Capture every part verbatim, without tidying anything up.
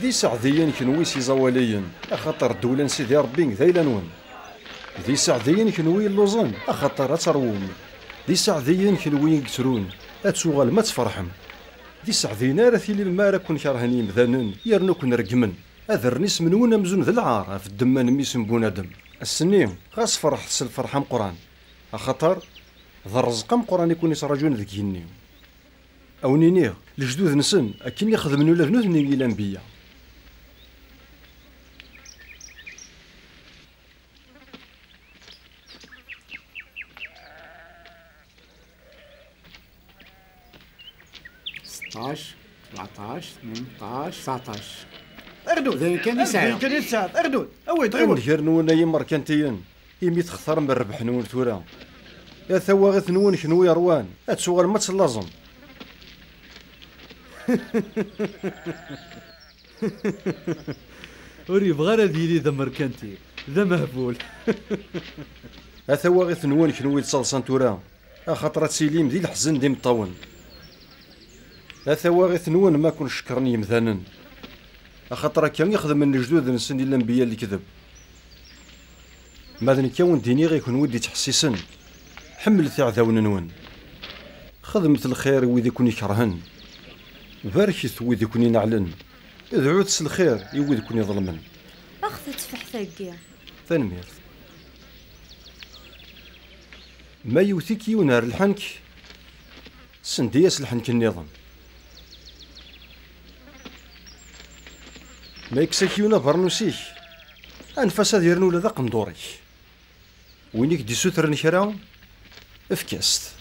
D iseɛdiyen kenwi s iẓawaliyen, axaṭer ddewla n Sidi Ṛebbi d ayla-nwen. D iseɛdiyen kenwi yelluẓen, axaṭer ad teṛwum. D iseɛdiyen kenwi i yettrun, ad tuɣalem ad tferḥem. D iseɛdiyen ara tilim mi ara ken-kerhen yimdanen yernu ken-reggmen. Ad rren isem-nwen amzun d lɛar ɣef ddemma n mmi-s n bunadem. Ass-nni, ɣas ferḥet s lferḥ ameqqran, axaṭer d rrezq ameqqran i ken-ittṛaǧun deg yigenni. A wen-iniɣ, lejdud-nsen akken i xedmen ula d nutni i lanbeyya. Seṭṭac, sebɛeṭṭac, tmenṭac, tseɛṭac. Agdud! D ayen kan i sɛiɣ. D ayen kan i tesɛiḍ. Agdud! Awi-d, ɣiwel! Anger-nwen ay imerkantiyen, imi textarem rrbeḥ-nwen tura. A tawaɣit-nwen kenwi ṛwan, ad tuɣalem ad tellaẓem. Ur yebɣi ara ad yili d amerkanti, d amehbul. A tawaɣit-nwen kenwi d taḍsa n tura, axaṭer ad tilim di leḥzen d imeṭṭawen. A tawaɣit-nwen ma ken-cekkren yemdanen, axaṭer akka i xedmen lejdud-nsen i lanbeyya n lekdeb. Ma d nekk a wen-d-iniɣ i kenwi d-ittḥessisen, ḥemmlet iɛdawen-nwen. Xedmet lxir i wid i ken-ikerhen. Barket wid i ken-ineɛlen. Dɛut s lxir i wid i ken-iḍelmen. Ax tettfeḥt-agi. Tanemmirt. Ma yewwet-ik yiwen ar lḥenk, sendi-as lḥenk nniḍen. Ma yekkes-ak yiwen abernus-ik, anef-as ad yernu ula d aqendur-ik. Win i k-d-issutren kra, efk-as-t.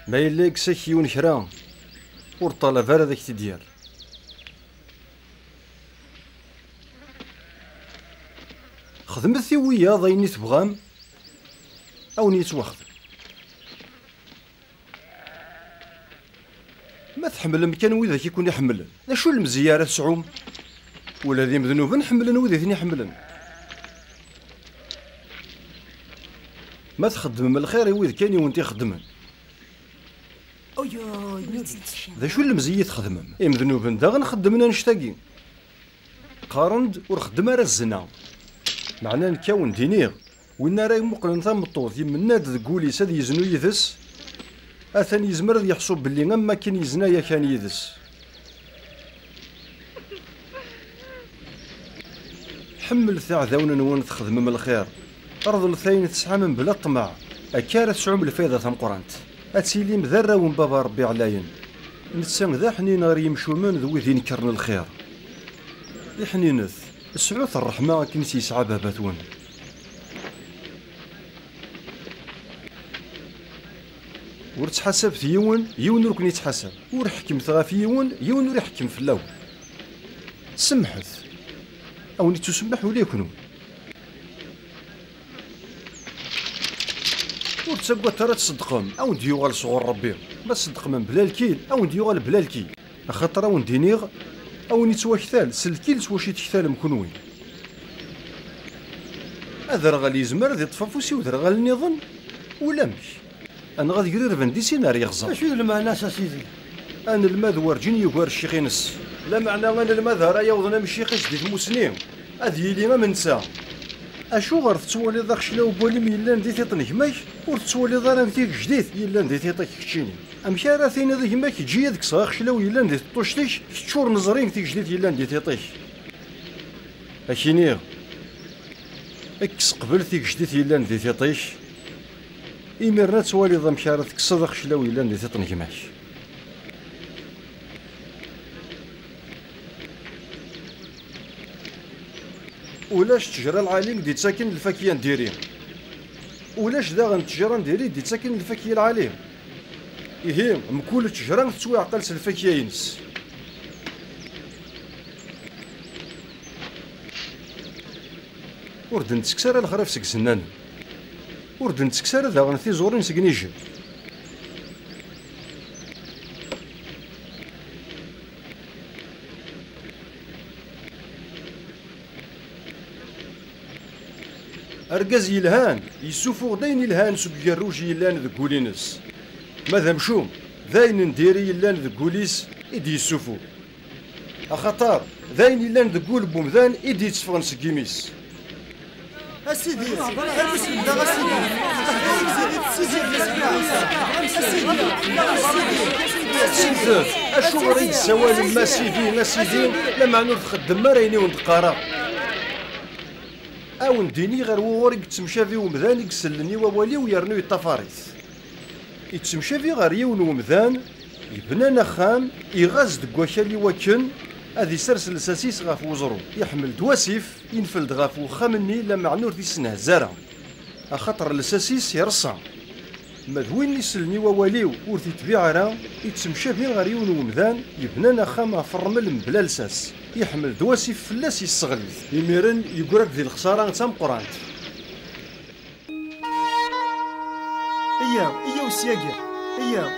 Ma yella yekkes-ak yiwen kra, ur ṭṭalab ara ad ak-t-id-yerr. Xedmet i wiyaḍ ayen i tebɣam, a wen-yettwaxdem. Ma tḥemmlem kan widak i ken-iḥemmlen, d acu n lemzeyya ara tesɛum? Ula d imednuben ḥemmlen wid i ten-iḥemmlen. Ma txeddmem lxir i wid kan i wen-t-ixeddmen, d acu n lemzeyya i txedmem? Imednuben daɣen xeddmen annect-agi. Qqaren-d, ur xeddem ara zzna. Meɛna nekk a wen-d-iniɣ, win ara imuqlen tameṭṭut, imenna-d deg wul-is ad yeznu yid-s, atan yezmer ad yeḥṣu belli am wakken yezna yakan yid-s. Ḥemmlet iɛdawen-nwen, txedmem lxir, reḍlet ayen tesɛam mebla ṭṭmeɛ, akka ara tesɛum lfayda tameqqrant. Ad tilim d arraw n Baba Ṛebbi ɛlayen. Netta d aḥnin ɣer yimcumen d wid inekkren lxir. Iḥninet, sɛut ṛṛeḥma akken i s-yesɛa baba-twen. Ur ttḥasabet yiwen, yiwen ur ken-ittḥasab. Ur ḥekmet ɣef yiwen, yiwen ur iḥekkem fell-awen. Semmḥet. A wen-ittusemmeḥ ula i kenwi. Ur ttaggadet ara ad tṣeddqem, a wen-d-yuɣal sɣur Ṛebbi. Ma tṣeddqem mebla lkil, a wen-d-yuɣal bla lkil. Axaṭer a wen-d-iniɣ, a wen-ittwaktal s lkil s wacu i tektalem kenwi. Aderɣal yezmer ad iṭṭef afus i uderɣal nniḍen? Ulamek. Anɣa ad grirben di sin ar yeɣẓer. Acu d lmeɛna-s, a Sidi? Anelmad werǧin yugar ccix-ines. Lameɛna anelmad ara yawḍen am ccix-is di tmusni, ad yili am netta. Acuɣer tettwaliḍ axeclaw n walim yellan di tiṭ n gma-k, ur tettwaliḍ ara am tigejdit yellan di tiṭ-ik keččini? Amek ara tiniḍ i gma-k, eǧǧ-iyi ad kkseɣ axeclaw yellan di teṭṭuct-ik, kečč ur neẓri tigejdit yellan di tiṭ-ik? Ad k-iniɣ, kkes qbel tigejdit yellan di tiṭ-ik, imiren ad twaliḍ amek ara tekkseḍ axeclaw yellan di tiṭ n gma-k. Ulac ttejra lɛali i d-ittaken lfakya n diri. Ulac daɣen ttejra n diri i d-ittaken lfakya lɛali. Ihi, mkul ttejra tettwaɛqal s lfakya-ines. Ur d-nettekkes ara lexrif seg isennanen. Ur d-nettekkes ara daɣen tiẓurin seg inijel. Argaz yelhan yessufuɣ-d ayen yelhan seg ugerruj yellan deg wul-ines. Ma d amcum, d ayen n diri yellan deg wul-is i d-yessufug. Axaṭer d ayen yellan deg wul n wemdan i d-yetteffɣen seg imi-s. A Sidi, a Sidi, a Sidi, a Sidi, a Sidi. Acuɣer i d-tessawalem a Sidi, a Sidi, lameɛna ur txeddmem ara ayen i wen-d-qqareɣ? A wen-d-iniɣ ar wuɣur i yettemcabi wemdan i isellen i wawal-iw yernu yeṭṭafar-it. Yettemcabi ɣer yiwen wemdan yebnan axxam, iɣaz deg wakal i wakken ad isers lsas-is ɣef weẓru. Iḥmel-d wasif, infel-d ɣef wexxam-nni, lameɛna ur t-issenhez ara, axaṭer lsas-is ireṣṣa. Ma d win isellen i wawal-iw ur t-itbiɛ ara, yettemcabi ɣer yiwen wemdan yebnan axxam ɣef ṛṛmel mebla lsas. Iḥmel-d wasif fell-as, yesseɣli-t. Imiren yeggra-d di lexṣara d tameqqrant. Iyyaw, iyyaw syagi, iyyaw.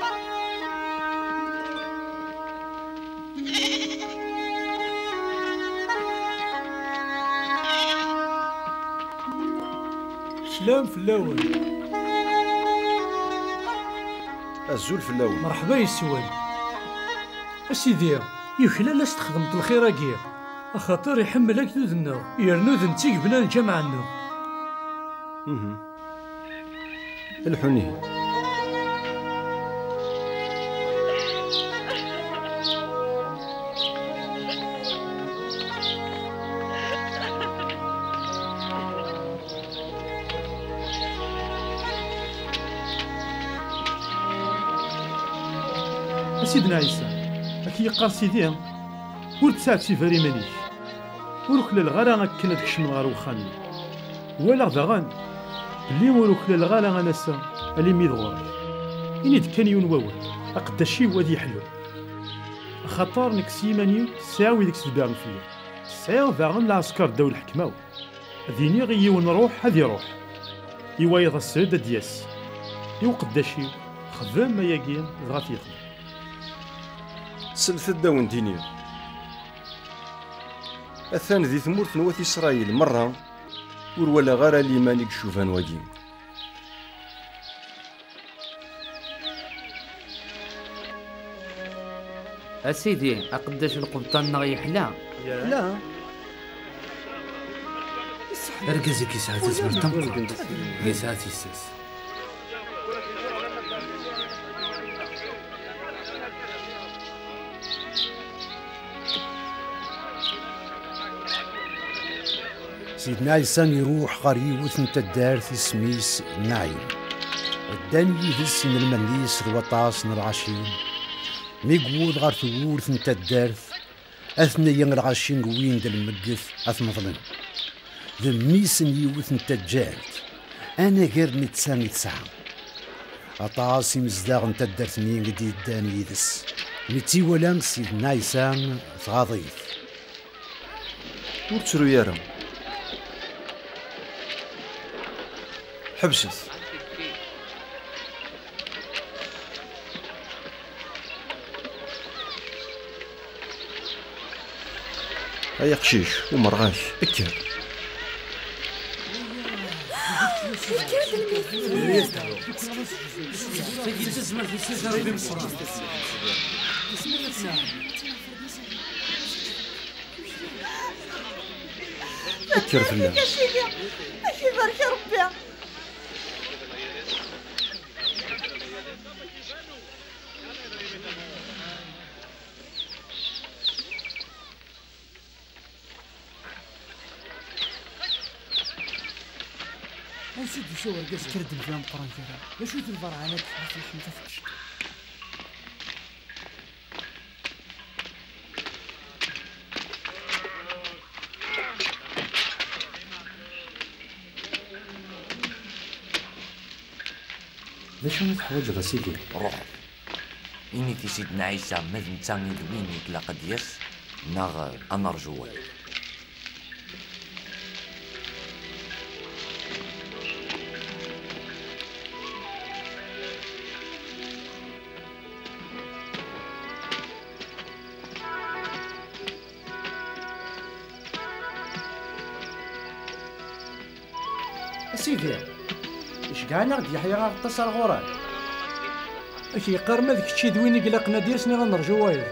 Slam fell-awen. Azul fell-awen. Merḥba yes-wen. A Sidi, yuklal ad s-txedmeḍ lxir-agi, axaṭer iḥemmel agdud-nneɣ, yernu d netta i yebnan lǧameɛ-nneɣ. Mhm. Lḥun ihi. A Sidna Ɛisa, ad k-yeqqar Sidi, ur ttɛettib ara iman-ik. Ur uklaleɣ ara akken ad kecmen ɣer wexxam-iw. Walaɣ daɣen belli ur uklaleɣ ara a Nasa alimi d ɣur-k. Ini-d kan yiwen wawal, aqeddac-iw ad yeḥlu. Axaṭer nekk s yiman-iw sɛiɣ wid i yesdebbiren fell-i. Sɛiɣ daɣen lɛesker ddaw lḥekma-w. Ad iniɣ i yiwen ruḥ ad iruḥ, i wayeḍ ased ad d-yas. I uqeddac-iw, xdem ayagi dɣa ad t-yexdem. Slet-d ad wen-d-iniɣ. Atan di tmurt n wat Isṛayil merra, ur walaɣ ara liman i icuban wagi. A Sidi, aqeddac lqebṭan-nneɣ yeḥla. Yeḥla? Argaz-agi yesɛa tazmert tameqqrant. Yesɛa tissas. Sidna Ɛisa iruḥ ɣer yiwet n taddart isem-is Naɛim. Ddan yid-s inelmaden-is d waṭas n lɣaci. Mi yewweḍ ɣer tewwurt n taddart, atni lɣaci wwin-d lmegget ad t-meḍlen. D mmi-s n yiwet n taǧǧalt, anagar netta i tesɛa. Aṭas imezdaɣ n taddart-nni i d-yeddan yid-s. Mi tt-iwala Sidna Ɛisa, tɣaḍ-it. Ur ttru ara. Ḥebset. Ay aqcic, umerɣ-ak, kker. Kker fell-am. Ad k-ibarek Rebbi. Ansi d-yusa urgaz? Kker-d, mebla ameqqran kra. D acu-t lberɛan-agi ɣef leḥmet afeqqec? D acu i teḥwaǧeḍ a Sidi? Ruḥ. Init i Sidna Ɛisa ma d netta i d win i ilaq ad d-yas, neɣ ad nerǧu wayeḍ. A Sidi, iceggeɛ-aneɣ-d Yeḥya Aɣeṭṭas ar ɣur-k. Ad k-yeqqar ma d kečč i d win i ilaqen ad d-yas neɣ ad nerǧu wayeḍ.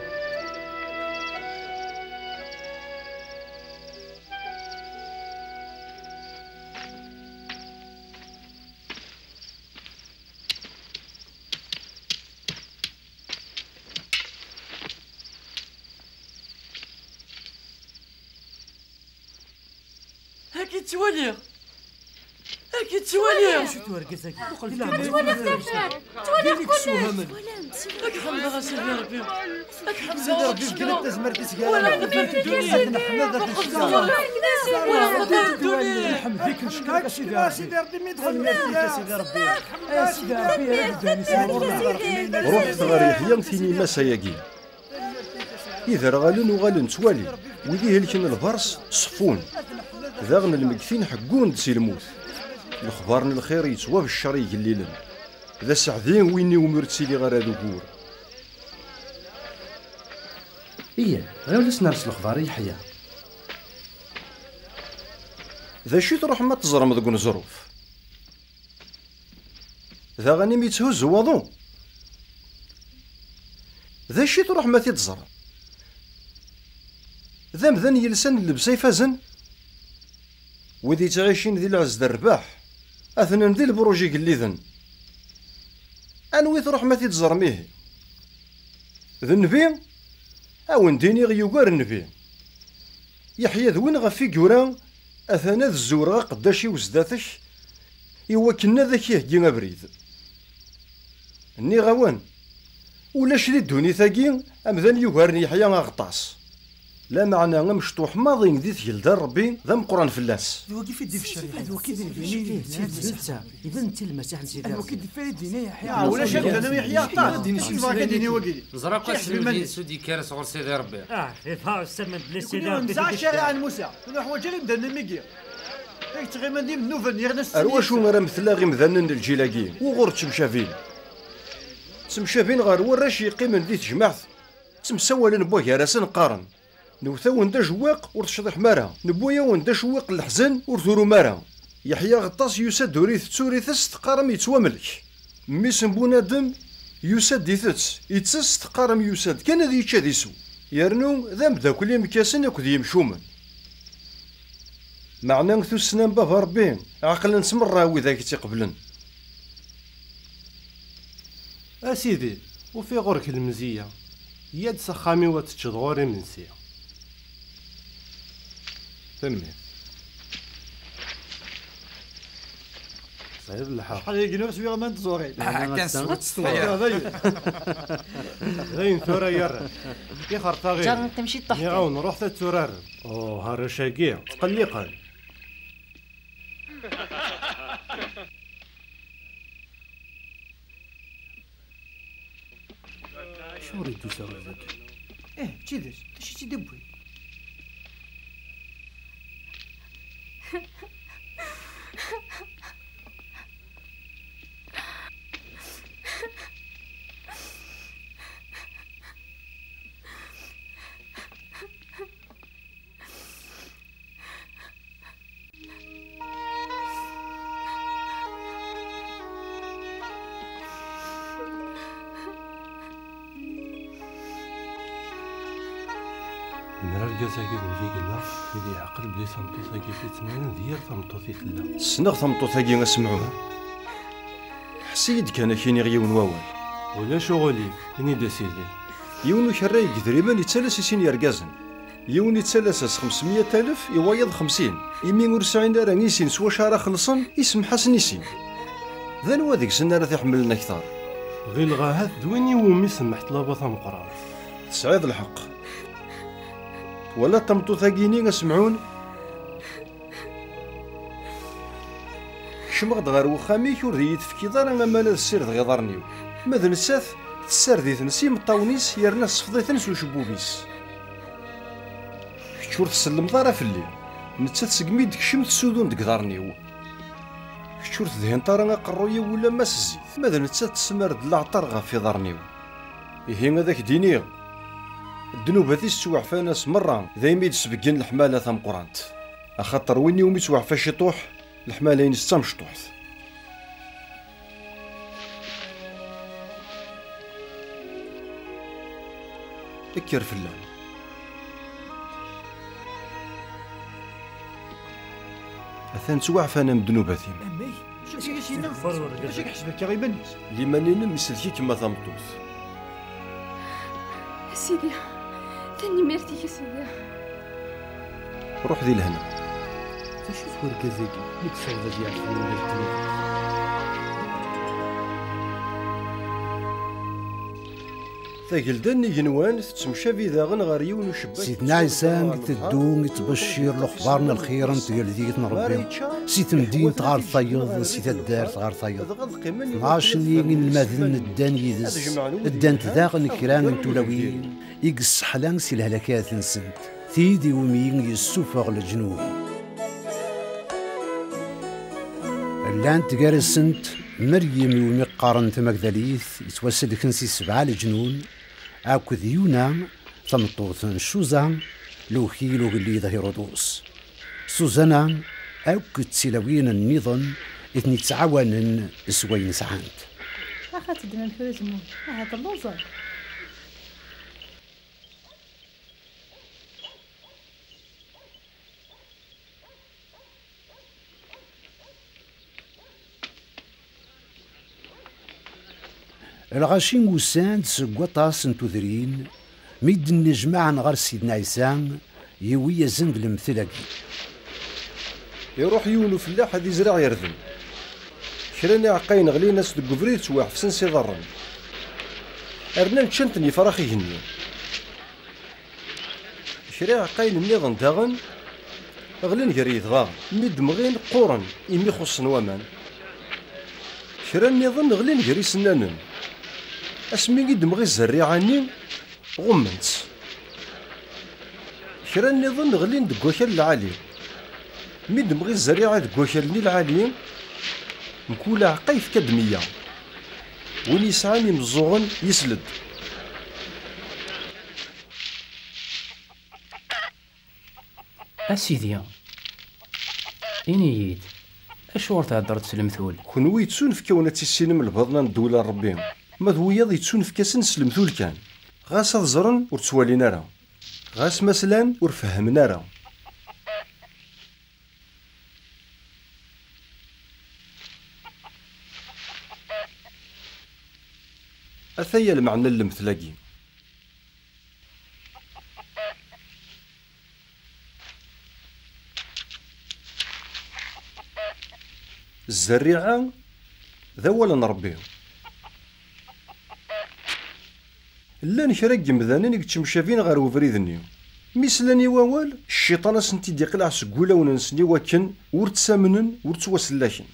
Ttwaliɣ. Ad k-ttwaliɣ. Acu-t urgaz-agi? Ttwaliɣ kullec. Ttwaliɣ kullec. Ad k-ḥemdeɣ a Sidi Ṛebbi. Ad k-ḥemdeɣ a Sidi Ṛebbi. Tazmert-is gar-aneɣ. Neḥmed ad k-neckeṛ. Neḥmed-ik, neckeṛ a Sidi Ṛebbi. Tanemmirt-ik a Sidi Ṛebbi. A Sidi Ṛebbi, ara d-ddun yis-neɣ ɣur-neɣ. Ruḥet ɣer Yeḥya, tinim-as ayagi. Iderɣalen uɣalen ttwalin, wid ihelken lberṣ ṣeffun. Daɣen lmeggtin ḥeggun-d si lmut. Lexbar n lxir yettwabeccer i igellilen. D aseɛdi win iwumi ur ttiliɣ ara d ugur. Iyya, ɣiwel ad s-ners lexbar i Yeḥya. D acu i tṛuḥem ad teẓrem deg uneẓruf? Daɣen imi yetthuzzu waḍu. D acu i tṛuḥem ad t-id-ẓrem? D amdan yelsan llebsa ifazen? Wid yettɛicin di lɛezz d rrbeḥ, atnan di lebruj igelliden. Anwa i tṛuḥem ad t-id-ẓrem ihi? D nnbi? A wen-d-iniɣ yugar nnbi. Yeḥya d win ɣef i yura, atan ad zzureɣ aqeddac-iw zdat-k, i wakken ad ak-iheggi abrid. Nniɣ-awen, ulac di ddunit-agi amdan yugaren Yeḥya Aɣeṭṭas. Lameɛna amecṭuḥ maḍi di tgelda n Ṛebbi d ameqqran fell-as. D wagi i d-ibeccer Yeḥya. D wagi i d-ibeccer Yeḥya. D netta. Iban d Lmasiḥ n Sidi Ṛebbi. D wagi i d-ibeccer Yeḥya. Ah, ulac amdan am Yeḥya Aɣeṭṭas. Acu tebɣa ad d-tini wagi? Neẓra akk ass n lmedis ur d-yekkar sɣur Sidi Ṛebbi. Ah, ifa ssamen belli Sidi Ṛebbi. Nesɛa ccariɛa n Musa. Ur neḥwaǧ ara imdanen am wigi. Ay ttɣiman d imnuben yerna s Ar wacu ara mtleɣ imdanen n lǧil-agi wuɣur ttemcabin? Ttemcabin ɣer warrac yeqqimen di tejmaɛt, ttemsawalen n wagar-asen, qqaren: "Newt-awen-d ajewwiq, ur tecḍiḥem ara. Newwi-awen-d ajewwiq n leḥzen, ur turum ara." Yeḥya Aɣeṭṭas yusa-d ur itett ur itess, teqqarem yettwamelk. Mmi-s n bunadem yusa-d itett, ittess, teqqarem yusa-d kan ad yečč ad isew. Yernu d ameddakel imekkasen akked yimcumen. Meɛna tussna n Baba Ṛebbi ɛeqlen-tt merra widak i tt-iqeblen. A Sidi, ufiɣ ɣur-k lemziyya. Yya-d s axxam-iw ad teččeḍ ɣur-i imensi. Tanemmirt. Tesɛiḍ lḥeqq. Acḥal yagi ur swiɣ aman n tẓuri. Ah, kan s-, s-, s-, d ayen. D ayen tura yerran. Ixer taɣilt. Ǧǧan-ten ciṭuḥ kan. Nniɣ-awen ruḥet ad turarem. Oh, arrac-agi ttqelliqen. Acuɣer i d-tusa ɣer dagi? Eh, d tidet, d acu i tt-id-iwwin? Mer argaz-agi d wid i yella, wid yeɛqel belli tameṭṭut-agi i yettnadin d yir tameṭṭut i tella. Ssneɣ tameṭṭut-agi, a Semɛun. Ḥess-iyi-d kan, ad k-iniɣ yiwen wawal. Ulac uɣilif, ini-d a sidi. Yiwen ukerray deg idrimen ittalas i sin yergazen. Yiwen ittalas-as xemsemya alef, i wayeḍ xemsin. Imi ur sɛin ara i sin s wacu ara xellṣen, isemḥ-asen i sin. D anwa deg-sen ara t-iḥemmlen akteṛ? Ɣileɣ ahat d win iwumi semmeḥ ṭṭlaba tameqqrant. Tesɛiḍ lḥeqq. Twalaḍ tameṭṭut-agi-ni, a Semɛun? Kecmeɣ-d ɣer wexxam-ik, ur d-iyi-tefkiḍ ara aman ad ssirdeɣ iḍarren-iw. Ma d nettat, tessared-iten s yimeṭṭawen-is yerna tessefḍ-iten s ucebbub-is. Kečč ur tsellemeḍ ara fell-i. Nettat segmi d-tekcem tessudun deg iḍarren-iw. Kečč ur tedhineḍ ara aqerruy-iw ulamma s zzit. Ma d nettat tesmar-d leɛṭer ɣef iḍarren-iw. Ihi ad ak-d-iniɣ, ddnubat-is ttwaɛfan-as merra, daymi i d-sbeggen leḥmala tameqqrant. Axaṭer win iwumi ttwaɛfa ciṭuḥ, leḥmala-ines d tamecṭuḥt. Kker fell-am. Atan ttwaɛfan am ddnubat-im. Amek? Acu i k-yenna? Acu i yeḥseb akka iman-is? Liman-inem isellek-ikem a tameṭṭut. A Sidi, tanemmirt-ik a Sidi. Ruḥ di lehna. Acu-t wergaz-agi mi yessaweḍ ad yeɛfu ula d tmurt? Tagelda n yigenwan tettemcabi daɣen ɣer yiwen ucebbak. Sidna Ɛisa iteddu ittbeccir lexbar n lxir n tgeldit n Rebbi, si temdint ɣer tayeḍ, si taddart ɣer tayeḍ. Tnac-nni inelmaden ddan yid-s, ddant daɣen kra n tulawin i yesseḥla si lehlakat-nsent, tid iwumi yessufeɣ leǧnun. Llant gar-asent Meryem iwumi qqaren tamagdalit, yettwaselken si sebɛa leǧnun, akked Yuna, tameṭṭut n Cuza, lewkil ugellid Hiruḍus. Suzana, akked tilawin nniḍen i ten-yettɛawanen s wayen sɛant. Axa teddmem kra zemmum, aha telluẓem. Lɣaci usan-d seg waṭas n tudrin, mi d-nnejmaɛen ɣer Sidna Ɛisa, yiwi-yasen-d lemtel-agi. Iruḥ yiwen ufellaḥ ad izreɛ irden. Kra n iɛeqqayen ɣlin-as deg ubrid, ttwaḥefsen s iḍarren. Rnan ččan-ten yefrax igenni. Kra iɛeqqayen nniḍen daɣen ɣlin gar yedɣaɣen, mi d-mɣin qquren imi xuṣṣen waman. Kra nniḍen ɣlin gar isennanen. Asmi i d-mɣi zzerriɛa-nni, ɣummen-tt. Kra nniḍen ɣlin deg wakal lɛali. Mi d-mɣi zzerriɛa deg wakal-nni lɛali, mkul aɛeqqa yefka-d meyya. Win yesɛan imeẓẓuɣen yesl-d. A Sidi, ini-yi-d, acuɣer theddreḍ s lemtul? Kenwi yettunefk-awen ad tissinem lbaḍna n ddewla n Ṛebbi, ma d wiyaḍ yettunefk-asen s lemtul kan, ɣas ad ẓren ur ttwalin ara, ɣas ma slan ur fehmen ara. Ataya lmeɛna n lemtel-agi. Zzerriɛa d awal n Ṛebbi. Llan kra n yemdanen i yettemcabin ɣer webrid-nni. Mi slan i wawal, cciṭan ad sen-t-id-iqleɛ seg wulawen-nsen i wakken ur ttamnen, ur ttwasellaken.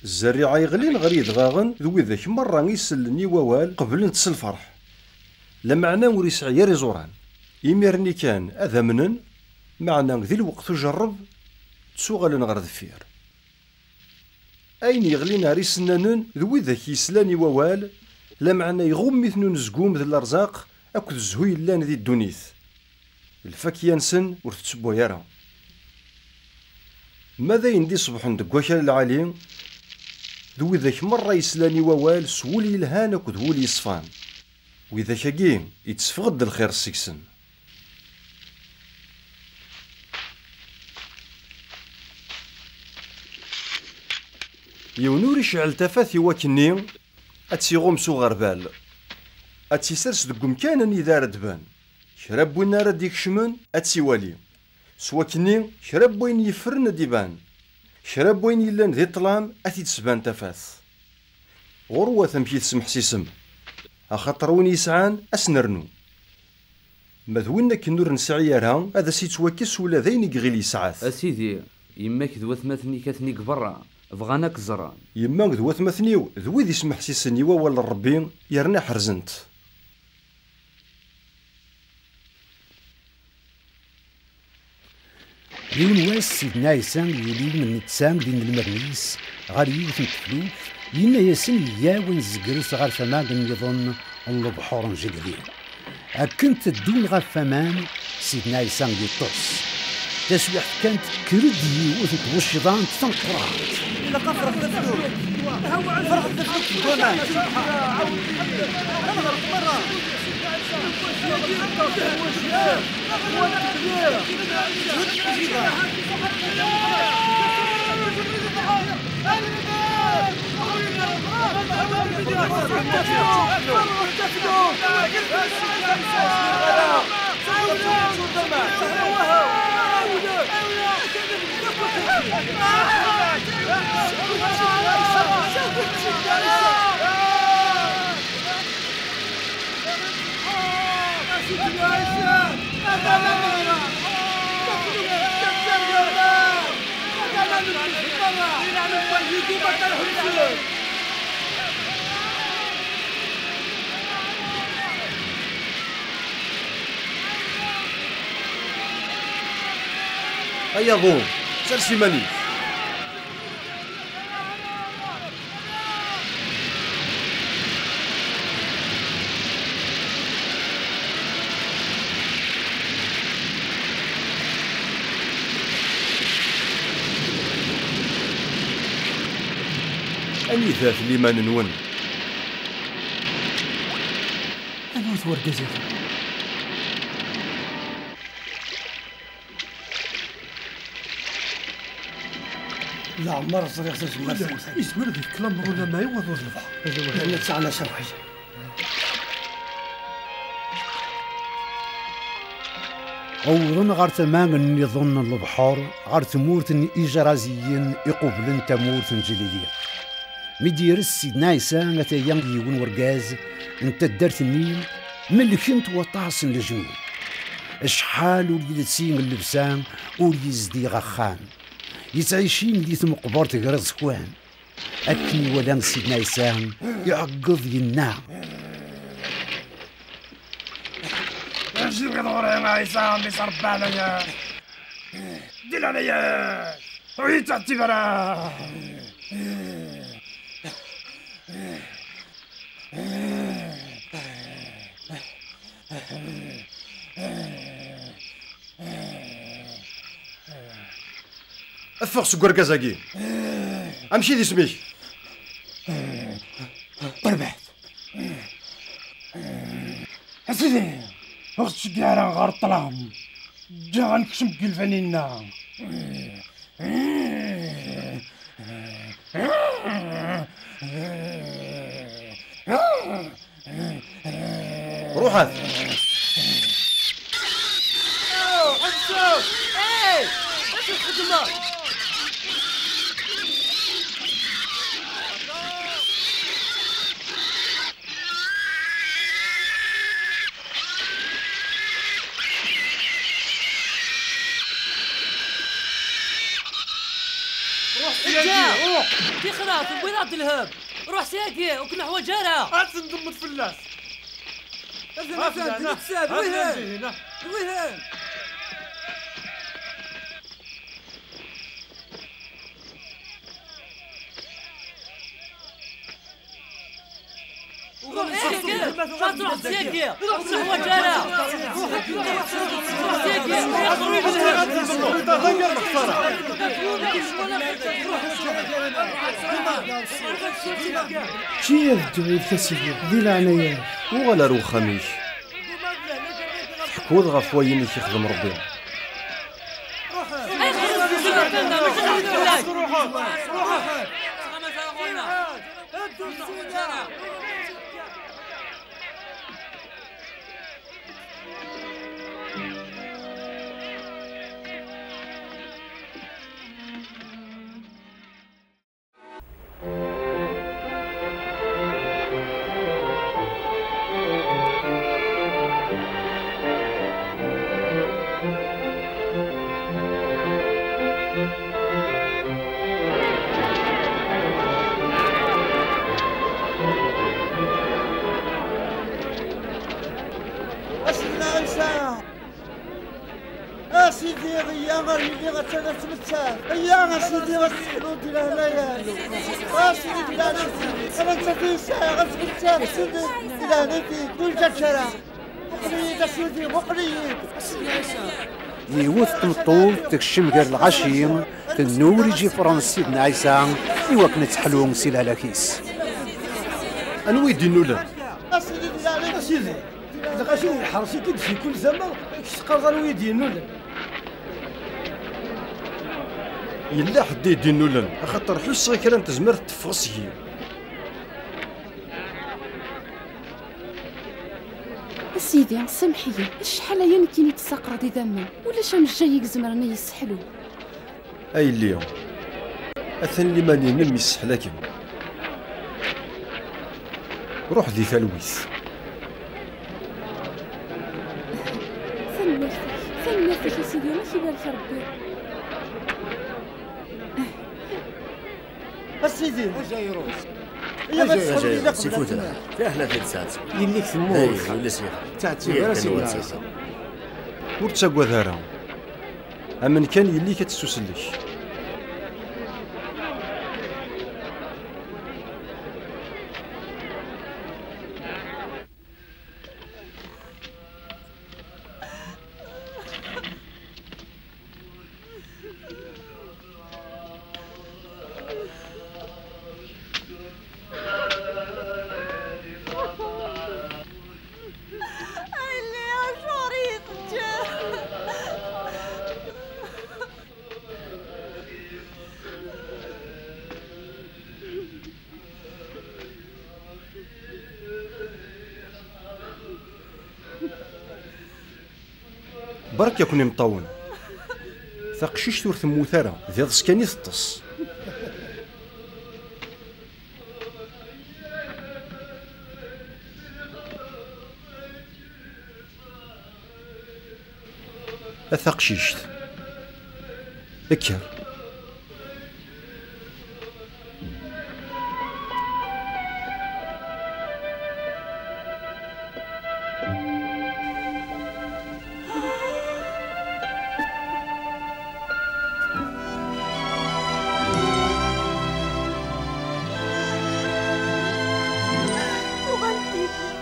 Zzerriɛa yeɣlin ɣer yedɣaɣen d widak merra isellen i wawal qeblen-t s lferḥ. Lameɛna ur yesɛi ara iẓuran. Imir-nni kan ad amnen, meɛna di lweqt ujerreb ttuɣalen ɣer deffir. Ayen yeɣlin ar isennanen d widak yeslan i wawal, lameɛna iɣumm-iten unezgum d lerzaq akked zzhu yellan di ddunit. Lfakya-nsen ur tettewway ara. Ma d ayen d-iṣebḥen deg wakal lɛali, d widak merra yeslan i wawal s wul yelhan akked wul yeṣfan. Widak-agi, itteffeɣ-d lxir seg-sen. Yiwen ur icɛel tafat i wakkenni ad tt-iɣum s uɣerbal, ad tt-isers deg umkan anida ara d-tban. Kra n win ara d-ikecmen ad tt-iwali. S wakkenni, kra n wayen yeffren ad d-iban. Kra n wayen yellan di ṭṭlam ad t-id-tban tafat. Ɣurwat amek i tesmeḥsisem, axaṭer win yesɛan ad s-nernu. Ma d win akken ur nesɛi ara, ad as-ittwakkes ula d ayen i iɣil yesɛa-t. A Sidi, yemma-k d watmaten-ik atni deg berra, bɣan ad k-ẓren. Yemma d watmaten-iw d wid ismeḥsisen i wawal n Ṛebbi, yerna ḥerzen-t. Yiwen wass, Sidna Ɛisa yuli netta d inelmaden-is ɣer yiwet n teflukt, yenna-yasen, "Iyyaw ad nzegret ɣer tama nniḍen n lebḥur n Jilili." Akken teddun ɣef waman, Sidna Ɛisa yeṭṭes. Taswiɛt kan, tekker-d yiwet n tbuciḍant tameqqrant. Ilaq ad ferɣet taflukt. Ferɣet taflukt deg waman. Ad nɣerq merra. Ay aḍu, sers iman-ik. Anida-t liman-nwen? Anwa-t wergaz-agi? Leɛmer ẓriɣ tazmert am tagi. Izmer ad yekk lamru lamay waḍu d lebḥer. Netta ɛla sawḥel. Wwḍen ɣer tama nniḍen n lebḥer, ɣer tmurt n Ijraziyen iqublen tamurt n Ǧlili. Mi d-yers Sidna Ɛisa, ataya yiwen wergaz n taddart-nni, melken-t waṭas n leǧnun. Acḥal ur yelsi llebsa, ur yezdiɣ axxam. Yettɛici di tmeqbert gar iẓekwan. Akken iwala Sidna Ɛisa, iɛeggeḍ, yenna: Acu i ɣur-i a Ɛisa, mmi-s n Ṛebbi ɛlaya? Di leɛnaya-k, ur yi-ttɛettib ara! Ffeɣ seg urgaz-agi! Amek i d isem-ik? Terbeḥt. A sidi, ur ɣ-ttceggiɛ ara ɣer ṭṭlam. Ǧǧiɣ ad nekcem deg ilfan-inna. Ruḥet! Ḥebsut! Ey! Acu txeddmem? Ruḥ syagi, ruḥ! Tixra, tewwiḍ-aɣ-d lhemm! Ruḥ syagi, ur k-neḥwaǧ ara! Ad tendemmeḍ fell-as! Atan, atan, atan, atan, wihin! Wihin! Kki ad dduɣ yid-k a sidi, di leɛnaya-k. Uɣal ar wexxam-ik. Teḥkuḍ ɣef wayen i k-ixdem Ṛebbi. A Sidna Ɛisa! A Sidi, iyya ar yili ad tala tmettat. Iyya a Sidi ad teḥluḍ di leɛnaya-k. A Sidi, di leɛnaya-k. Ala nettat i yesɛiɣ, a tmettat, Sidi, di leɛnaya-k. Ur ǧǧa ara. Muqel-iyi-d, a Sidi, muqel-iyi-d. Yiwet tmeṭṭut tekcem gar lɣaci, tennul iǧifren n Sidna Ɛisa i wakken ad teḥlu si lehlak-is. Anwa i d-innulen? A Sidi, di leɛnaya-k. A Sidi, lɣaci d lḥerṣ-ik-id si kul tama, kečč teqqareḍ anwa i d-yennulen? Yella ḥedd i d-innulen, axaṭer ḥusseɣ i kra n tezmert teffeɣ seg-i. A Sidi, samḥ-iyi, acḥal aya nekkini tessaqreḍ idammen, ulac amejjay i izemren ad yesseḥlu. A yelli, atan liman-inem yesseḥlakem. Ruḥ di talwit. Tanemmirt-ik, tanemmirt-ik a Sidi, ad k-ibarek Rebbi. A Sidi! A Jairus! Yya, a Jairus, sifut lḥal. Fiḥel a t-id-tesɛedseḍ. Yelli-k temmut. Ttɛettib ara Sidi Ɛisa. Ur ttagad ara. Amen kan yelli-k ad tettusellek. Berka-ken imeṭṭawen. Taqcict ur temmut ara, d iḍes kan i teṭṭes. A taqcict, kker.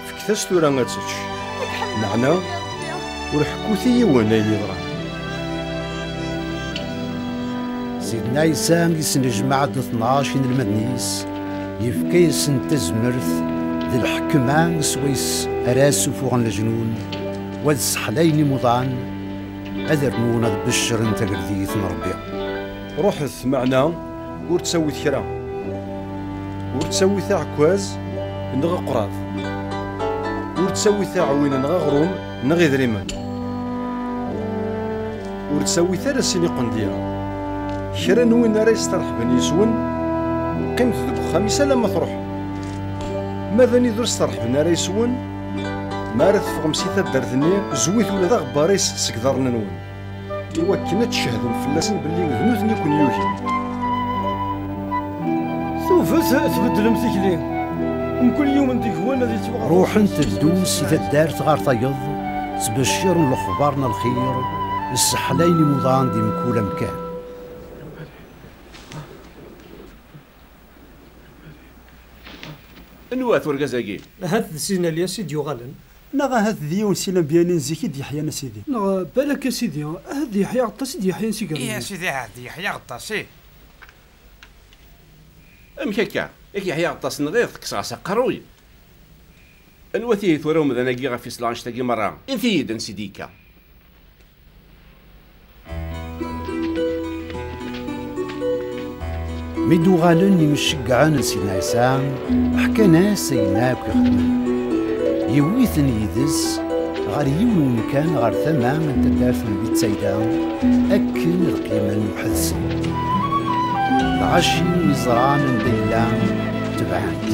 Fket-as tura ad tečč. Meɛna, ur ḥekkut i yiwen ayen yeḍran. Sidna Ɛisa yesnejmaɛ-d tnac inelmaden-is, yefka-yasen tazmert d lḥekma swayes ara ssufuɣen leǧnun, u ad sseḥlayen imuḍan, ad rnun ad beccren tageldit n Ṛebbi. Ruḥet, meɛna ur ttawit kra. Ur ttawit aɛekkaz neɣ aqrab. Ur ttawit aɛwin neɣ aɣrum neɣ idrimen. Ur ttawit ara sin iqendyar. Kra n win ara yesteṛḥben yes-wen, qqimet deg uxxam-is alamma truḥem. Ma d anida ur steṛḥben ara yes-wen, mi ara teffɣem si taddart-nni, zwit ula d aɣebbar-is seg iḍarren-nwen, i wakken ad tcehdem fell-asen belli d nutni i ken-yugin. Tuget tbeddlem tikli. Mkul yiwen deg-wen ad yettwaɣ. Ruḥen teddun si taddart ɣer tayeḍ, ttbecciren lexbar n lxir, sseḥlayen imuḍan di mkul amkan. Anwa-t urgaz-agi? Ahat d Sidna Lyas i d-yuɣalen. Neɣ ahat d yiwen si lanbya-nni n zik i d-yeḥyan, a Sidi. Neɣ balak, a Sidi, ahat d Yeḥya Aɣeṭṭas i d-yeḥyan si gar-nni. Ih, a Sidi, ahat d Yeḥya Aɣeṭṭas, ih. Amek akka? Yak Yeḥya Aɣeṭṭas nɣiɣ, tekkseɣ-as aqerruy. Anwa-t ihi tura umdan-agi ɣef yesla annect-agi merra? Init-iyi-d ansi d-yekka. Mi d-uɣalen yimceggɛen n Sidna Ɛisa, ḥkan-as ayen akk i xedmen. Yewwi-ten yid-s ɣer yiwen wemkan ɣer tama n taddart n Bitsayda, akken ad qqimen weḥd-sen. Lɣaci mi ẓran anda yella, tebɛen-t.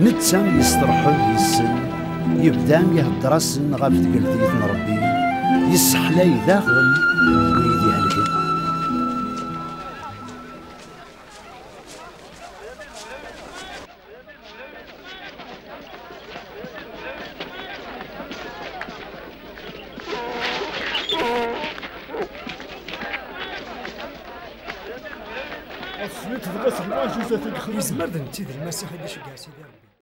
Netta yesteṛḥeb yes-sen, yebda ihedder-asen ɣef tgeldit n Ṛebbi, yesseḥlay daɣen wid ihelken. Asmi tebɣa s lwajuza tagexlin. Yezmer d netta i d Lmasiḥ i d-iceggeɛ Sidi Ṛebbi.